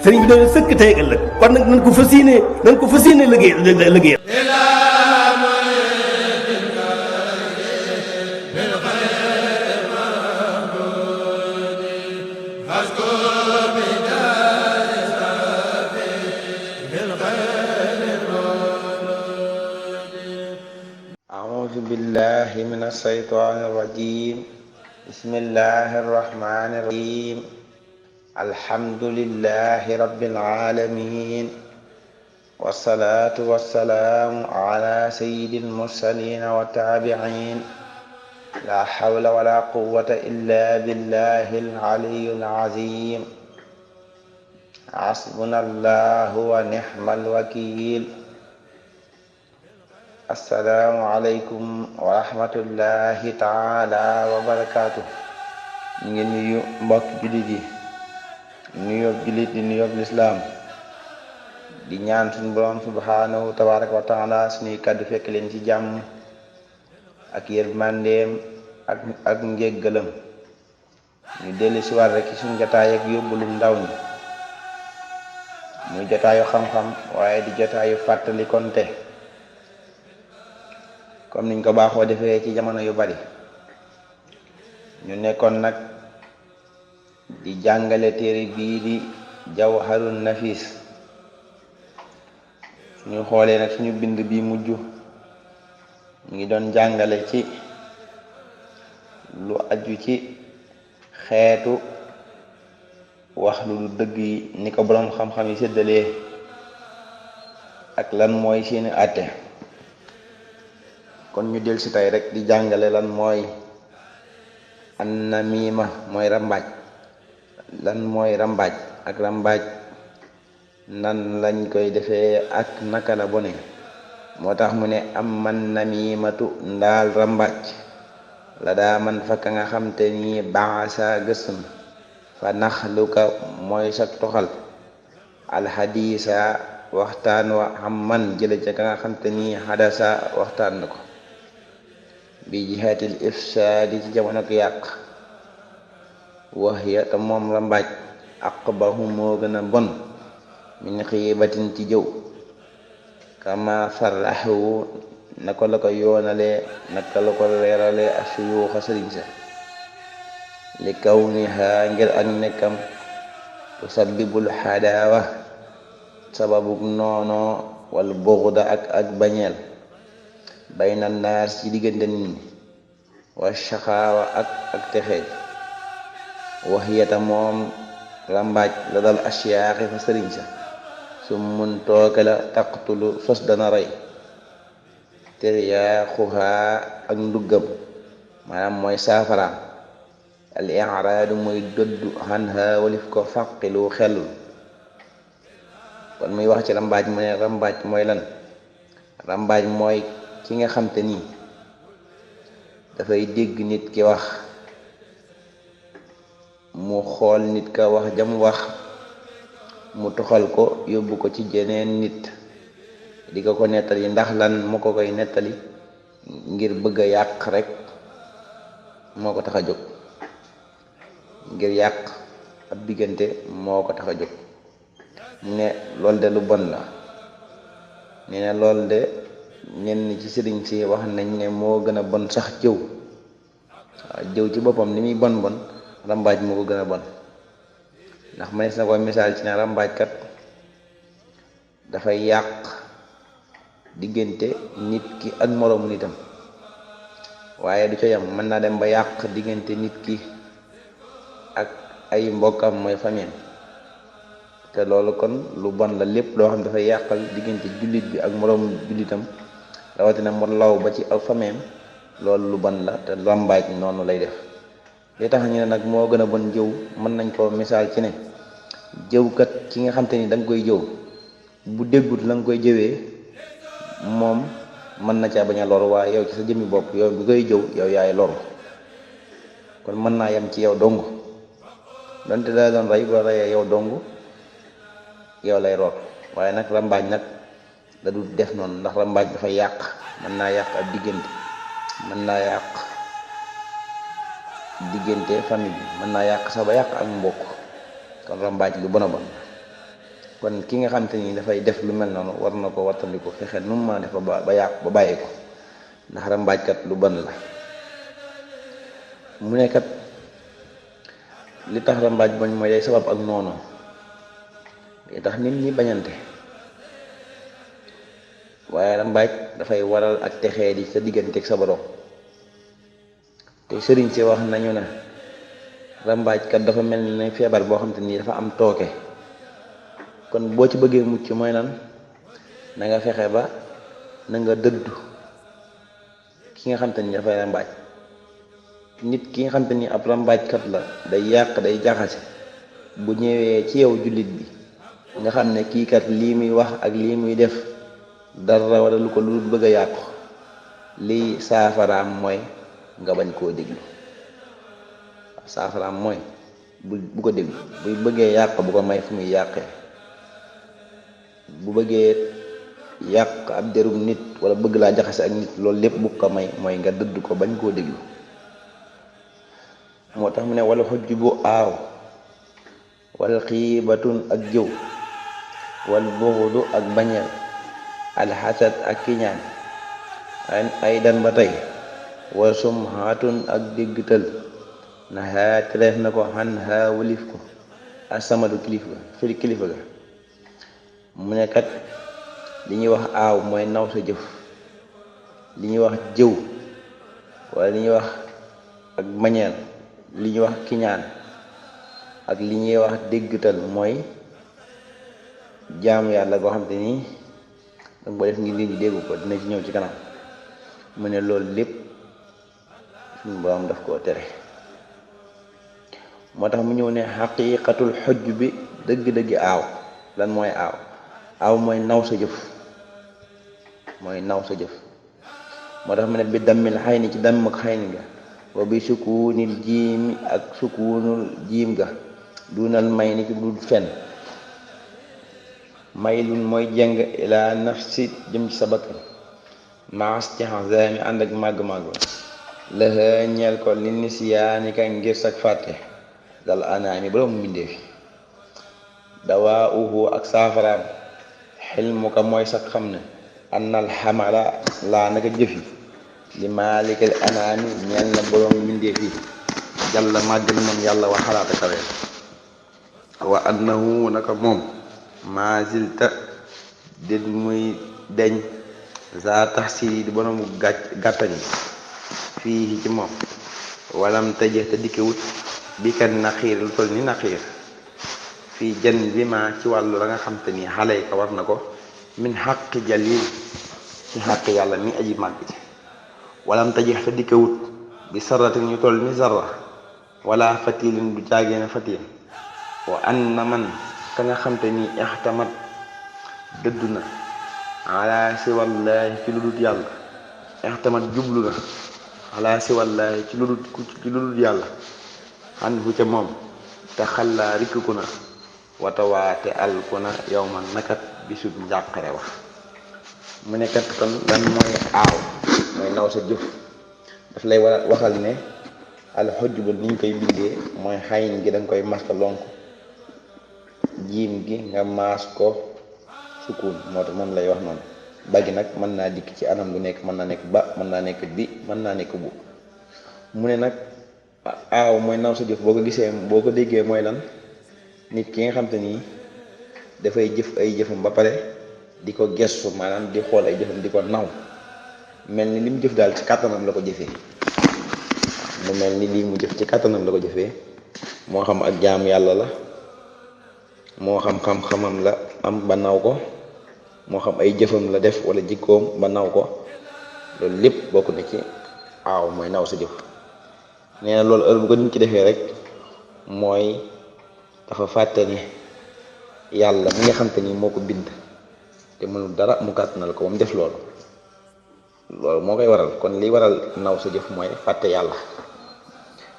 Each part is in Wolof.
sëriñ bi doon sëkk tey ak ëllëg kon nag nañ ko fas yéene liggéey أعوذ بالله من الشيطان الرجيم بسم الله الرحمن الرحيم الحمد لله رب العالمين والصلاة والسلام على سيد المرسلين والتابعين لا حول ولا قوة إلا بالله العلي العظيم حسبنا الله ونعم الوكيل asalaamualeykum wa rahmatullahi taala wa barakaatu. ñu ngi nuyu mbokki jullit yi nuyoob jullit di nuyoob lislaam di ñaan suñu borom subhanahu tabaraka wa taala suñuy kàddu fekk leen ci jàmm ak yërmandeem ak njéggalam. ñu dellu si war rek ci suñu jotaay ak yóbbulum ndaw ñi muy jotaayu xam-xam waaye di jotaayu fàttali konte comme niñ ko baaxoo defee ci jamono yu bari. ñu nekkoon nag di jàngale téere bii di jawharun nafis. suñu xoolee nag suñu bind bi mujj ñu ngi doon jàngale ci lu aju ci xeetu wax lu dëgg yi ni ko boroom xam-xam yi séddalee ak lan mooy seeni àtte. kon ñu del si tey rek di jàngale lan mooy an namima mooy rambaaj lan mooy rambaaj ak rambaaj nan lañ koy defee ak naka la bone. moo tax mu ne am man namimatu ndaal rambaaj la daa man fa ka nga xam te ni baasa gësam fa nax lu ka mooy sa toxal alxadisa waxtaan wa xam man jële ca ka nga xam te ni xadasa waxtaan na ko bi jihaatil ifsaadi ci jamono ko yàq wax ya te moom rambaaj aqbahu moo gën a bon min xiibatin ci jëw kama sarraxu naka la ko yoonalee naka la ko leeralee asuyuuxa sëriñ sa li kawniha ngir ak nekkam tusabbibul xadaawa sababuk noono wal buxda ak bañeel bayna naas ci diggante nit ñi wa shaxaawa ak texeej waxiyata moom rambaaj la dal asiyaaxi fa sëriñ sa su mun tooke la taqtulu sos dana rey teryaaxuhaa ak nduggam maanaam mooy saafaraam al iraadu mooy doddu xanha walif ko faqilu xelul. kon muy wax ci rambaaj mu ne rambaaj mooy lan. rambaaj mooy ki nga xam te nii dafay dégg nit ki wax mu xool nit ka wax jam wax mu toxal ko yóbbu ko ci jeneen nit di ko nettali ndax lan mu ko koy nettali ngir bëgg a yàq rek moo ko tax a jóg ngir yàq ab diggante moo ko tax a jóg. ne loolu de lu bon la. nee na loolu de ñenn ci sëriñ si wax nañ ne moo gën a bon sax jëw. waaw jëw ci boppam ni muy bon bon rambaaj moo ko gën a bon ndax mënees na ko misaal ci ne rambaaj kat dafay yàq diggante nit ki ak moroomu nitam waaye du ca yam mën naa dem ba yàq diggante nit ki ak ay mbokkam mooy famille te loolu kon lu bon la. lépp loo xam dafay yàqal diggante jullit bi ak moroomu jullitam rawatina mu law ba ci ak fameem loolu lu bon la te rambaaj noonu lay def. li tax ñu ne nag moo gën a bon jëw mën nañ koo misaal ci ne jëwkat ki nga xam te ni da nga koy jëw bu déggut la nga koy jëwee moom mën na caa bañ a lor waaye yow ci sa jëmmi bopp yow bi koy jëw yow yaay lor kon mën naa yem ci yow dong donte daa doon rey boo reyee yow dong yow lay lor waaye nag rambaaj nag da du def noonu ndax rambaaj dafa yàq mën naa yàq ab diggante mën naa yàq diggante famille bi mën naa yàq sax ba yàq ak mbokk kon rambaaj lu bon a bon kon ki nga xam te ni dafay def lu mel noonu war na ko wattandiku fexe nu mu mën a def ba yàq ba bàyyi ko ndax rambaajkat lu bon la. mu ne kat li tax rambaaj bañ mooy day sabab ak noonu day tax nit ñi bañante, waaye rambaaj dafay waral ak texee di sa digganteeg sa borom. te sëriñ si wax nañu ne rambaajkat dafa mel ni feebar boo xam te nii dafa am tooke. kon boo ci bëggee mucc mooy lan, na nga fexe ba na nga dëddu ki nga xam te ni dafay rambaaj. nit ki nga xam te ni ab rambaajkat la day yàq day jaxase, bu ñëwee ci yow jullit bi nga xam ne kii kat lii muy wax ak lii muy def dara wala lu ko lu bëgg a yàqu, lii saafaraam mooy nga bañ koo déglu. saafaraam mooy bu ko déglu, bu bëggee yàq bu ko may fu muy yàqee. bu bëggee yàq ab derum nit wala bëgg laa jaxase ak nit, loolu lépp bu ko may mooy nga dëdd ko bañ koo déglu. moo tax mu ne wala xujj bu aaw wal xiibatun ak jëw wal buxdu ak bañeel alxasad ak kiñaan ay dan ba tey wa sumhatun ak déggtal na xaa tereef na ko xan xaa walif ko asamadu kilifa ga. mu ne kat li ñuy wax aaw mooy naw sa jëf, li ñuy wax jëw wala li ñuy wax ak bañeel, li ñuy wax kiñaan ak li ñuy wax déggtal mooy jaamu yàlla goo xam te ni danga ko def ngir nit ñi dégg ko, dina ci ñëw ci kanam. mu ne loolu lépp suñu borom daf koo tere. moo tax mu ñëw ne xaqiqatul xujj bi dëgg-dëggi aaw. lan mooy aaw? aaw mooy naw sa jëf, mooy naw sa jëf. moo tax mu ne bi dammil xay ni ci damm ak xay ni ga, wa bi sukuunil jiimi ak sukuunul jiim ga, dunal may ni ci dul fen. maylun mooy jeng ila nafsi jëm ci sa bakkan, maas ci xasaami ànd ak màgg-màgg la ñeel ko li nisyaani ka ngir sak fàtte dal anaami borom mbindeef. dawaa uhu ak saafaraam xilmu ka mooy sak xam ne annal xamala laa naka jëfi li maalikal anaami ñeel na borom mbindeef yi jàlla màgg na moom yàlla wa xalaata kawe. wa annahu naka moom maasilta dit muy deñ za tax si di bonomu gàttañ fii ci moom walam tëje te dikkewut bi kan naxiir lu toll ni naxiir fii jan bi ma ci wàllu la nga xam te ni xale ka war na ko min xaqi jalil ci xaq yàlla mi aji màgg ci. walam tëje te dikkewut bi sarratin ñu toll ni zarra wala fatilin du caagéene fatil. wa an na man ka nga xam te ni ixtamat dëddu na ala si wallaahi ci lu dul yàlla, ixtamat jublu na ala si wallaahi ci lu dul yàlla xan fu ca moom te xallaa rikku na watawaate alku na yow man nakat bisub njàqare wax. mu nekkat kon lan mooy aaw mooy naw sa jëf. daf lay waxal ne alxujj ba niñ koy bindee mooy xayin gi danga koy maska lonk, jiim gi nga maas ko sukun, moo tax moom lay wax noonu. bagi nag mën naa dikk ci anam bu nekk, mën naa nekk ba, mën naa nekk bi, mën naa nekk bu. mu ne nag aaw mooy naw sa jëf. boo ko gisee boo ko déggee mooy lan, nit ki nga xam te nii dafay jëf ay jëfam ba pare di ko gestu, maanaam di xool ay jëfam di ko naw, mel ni li mu jëf daal ci kàttanam la ko jëfee. mu mel ni lii mu jëf ci kàttanam la ko jëfee, moo xam ak jaamu yàlla la, moo xam xam-xamam la am ba naw ko, moo xam ay jëfam la def wala jikkoom ba naw ko. loolu lépp bokk na ci aaw mooy naw sa jëf. nee na loolu heure bu ko nit ci defee rek mooy dafa fàtte ni yàlla mi nga xam te ni moo ko bind te mënul dara mu kàttanal ko ba mu def loolu. loolu moo koy waral. kon li waral naw sa jëf mooy fàtte yàlla.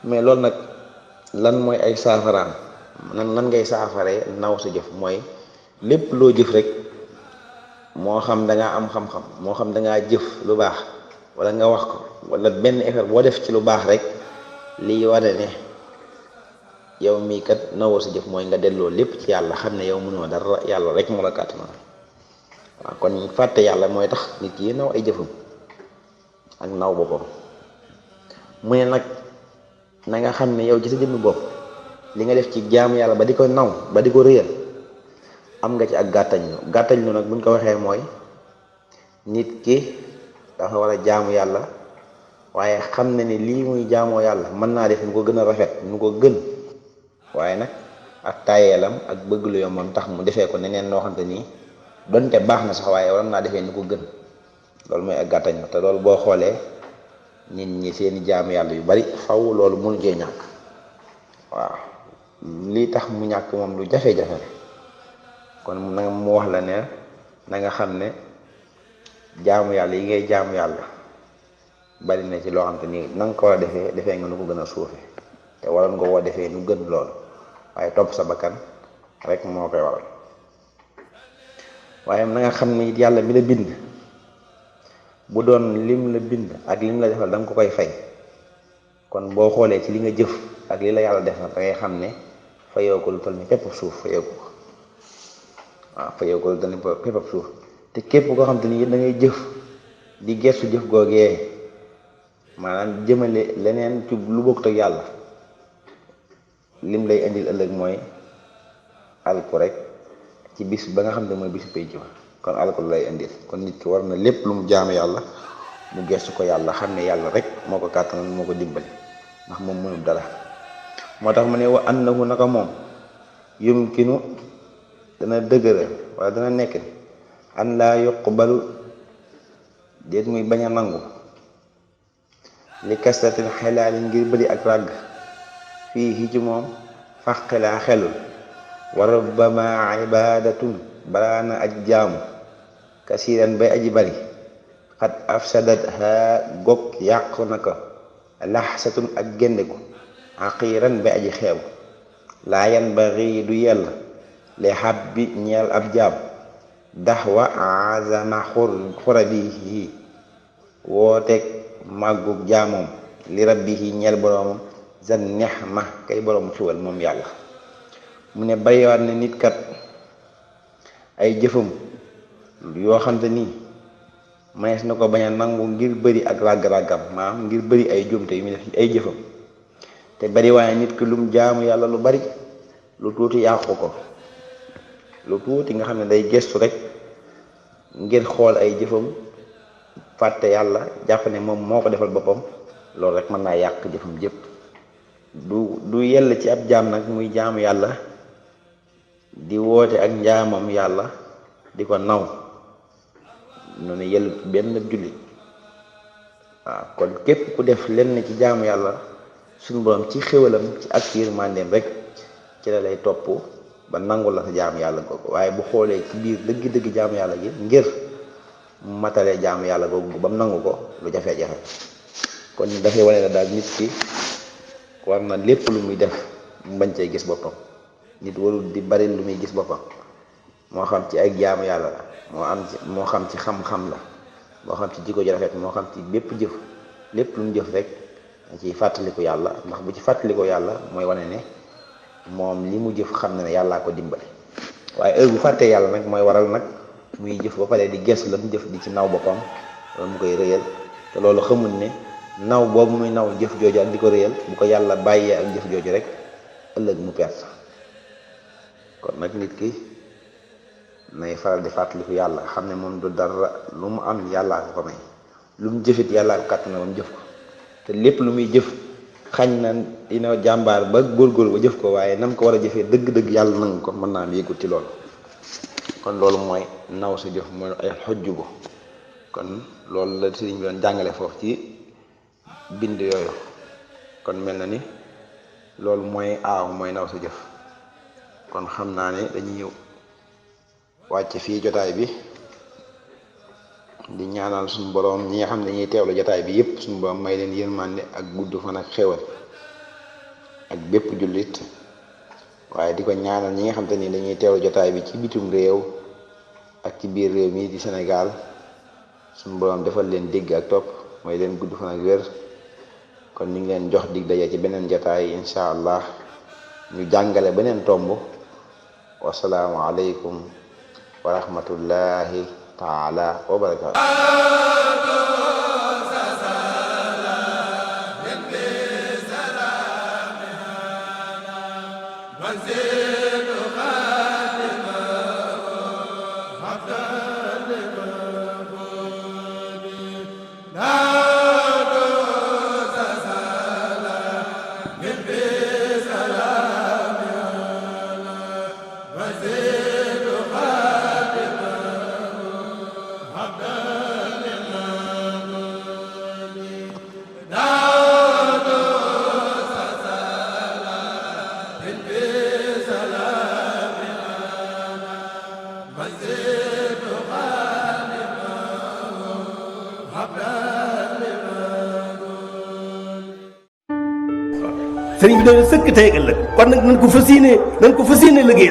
mais loolu nag lan mooy ay saafaraam, nan ngay saafaree naw sa jëf? mooy lépp loo jëf rek, moo xam dangaa am xam-xam, moo xam dangaa jëf lu baax wala nga wax ko, wala benn effort boo def ci lu baax rek liy wane ne yow mii kat nawoo sa jëf mooy nga delloo lépp ci yàlla xam ne yow mënoo dara yàlla rek moo la kàttanal. waaw kon fàtte yàlla mooy tax nit ki naw ay jëfam ak naw boppam. mu ne nag na nga xam ne yow ci sa jëmmi bopp li nga def ci jaamu yàlla ba di ko naw ba di ko réyal am nga ci ak gàttañlu nag buñ ko waxee mooy nit ki dafa war a jaamu yàlla waaye xam ne ni lii muy jaamoo yàlla mën naa def nu ko gën a rafet nu ko gën, waaye nag ak taayeelam ak bëgg lu yombam tax mu defee ko neneen loo xamante nii donte baax na sax waaye waroon naa defee nu ko gën. loolu mooy ak gàttañlu te loolu boo xoolee nit ñi seeni jaamu yàlla yu bari faw loolu mënu cee ñàkk. waaw lii tax mu ñàkk moom lu jafe-jafe kon nag mu wax la ne na nga xam ne jaamu yàlla yi ngay jaamu yàlla bari na ci loo xam te ni na nga ko war a defee nga nu ko gën a suufe te waroon nga woo defee nu gën lool, waaye topp sa bakkan rek moo koy waral. waaye na nga xam ne it yàlla mi la bind bu doon lim la bind ak lim la defal da nga ko koy fay, kon boo xoolee ci li nga jëf ak li la yàlla defal da ngay xam ne fayoo ko lu toll ni pepp suuf fayoo ko. waaw fayoo ko lu toll ni pepp suuf te képp koo xam te ni da ngay jëf di gestu jëf googee maanaam jëmale leneen ci lu bokkut ak yàlla lim lay indil ëllëg mooy alku rek ci bis ba nga xam ne mooy bisu pénc ba, kon alku lay indil. kon nit ki war na lépp lu mu jaame yàlla mu gestu ko yàlla xam ne yàlla rek moo ko kàttanal moo ko dimbali ndax moom mënul dara. moo tax mu ne wa annahu naka moom yumkinu dana dëgëra wala dana nekk an laa yuqbalu déet muy bañ a nangu li kastatin xelaali ngir bëri ak ràgg fii ci moom faqilaa xelul wa rabbama ibadatun balaa na aj jaamu kasiran bay aji bari xat afsadat ha gog yàqu na ko laxsatun ak géndeku aqiran bay aji xeew laa yan bari du yell li xab bi ñeel ab jaam daxwa azama xurabihi wooteeg màggug jaamoom li rabbihi ñeel boroomam zan nexma kay boroom xiwal moom yàlla. mu ne bariwaat ne nit kat ay jëfam yoo xam te nii manees na ko bañ a nangu ngir bëri ak ràgg-ràggam maanaam ngir bëri ay jumte yu muy def ay jëfam te bariwaat ne nit ki lum jaamu yàlla lu bari lu tuuti yàqu ko, lu tuuti nga xam ne day gestu rek ngir xool ay jëfam fàtte yàlla jàpp ne moom moo ko defal boppam, loolu rek mën naa yàq jëfam jëpp. du yell ci ab jaam nag muy jaamu yàlla di woote ak njaamam yàlla di ko naw noonu yell benn jullit. waaw kon képp ku def lenn ci jaamu yàlla suñu borom ci xéwalam ci ak yërmandeem rek ci la lay topp ba nangu la sa jaamu yàlla googu, waaye bu xoolee ci biir dëgg-dëgg jaamu yàlla gi ngir matale jaamu yàlla googu ba mu nangu ko lu jafe-jafe. kon dafay wane la daal nit ki war na lépp lu muy def mu bañ cee gis boppam. nit warul di bari lu muy gis boppam, moo xam ci ay jaamu yàlla la moo xam ci xam-xam la moo xam ci jikko ji rafet moo xam ci bépp jëf lépp lu mu jëf rek ci fàttaliku yàlla, ndax bu ci fàttaliku yàlla mooy wane ne moom li mu jëf xam na ne yàllaa ko dimbali. waaye heure bu fàttee yàlla nag mooy waral nag muy jëf ba pare di gestu la mu jëf di ci naw boppam loolu mu koy rëyal, te loolu xamul ne naw boobu muy naw jëf jooju ak di ko rëyal bu ko yàlla bàyyee ak jëf jooju rek ëllëg mu perte. kon nag nit ki nay faral di fàttaliku yàlla xam ne moom du dara, lu mu am yàllaa ko ko may, lu mu jëfit yàllaa ko kàttan na ba mu jëf ko, te lépp lu muy jëf xañ na dina jàmbaar ba góorgóor ba jëf ko, waaye nam ko war a jëfee dëgg-dëgg yàlla nangu ko mën naa am yëgut ci loolu. kon loolu mooy naw sa jëf mooy ay xojjubu. kon loolu la sëriñ bi doon jàngale foofu ci bind yooyu. kon mel na ni loolu mooy aaw mooy naw sa jëf. kon xam naa ne dañuy wàcc fii jotaay bi di ñaanal suñu boroom ñi nga xam ne dañuy teewlu jotaay bi yépp suñu boroom may leen yërmande ak gudd fan ak xéwal ak bépp jullit, waaye di ko ñaanal ñi nga xam te ni dañuy teewlu jotaay bi ci bitum réew ak ci biir réew mi di Sénégal suñu boroom defal leen dégg ak topp may leen gudd fan ak wér. kon ñu ngi leen jox dig daje ci beneen jotaay incha allah ñu jàngale beneen tomb. Wasalaamu aleykum wa rahmatullahi taala wa barakaatu. sëriñ bi doon sëkk tey ak ëllëg kon nag nañ ko fas yéene liggéey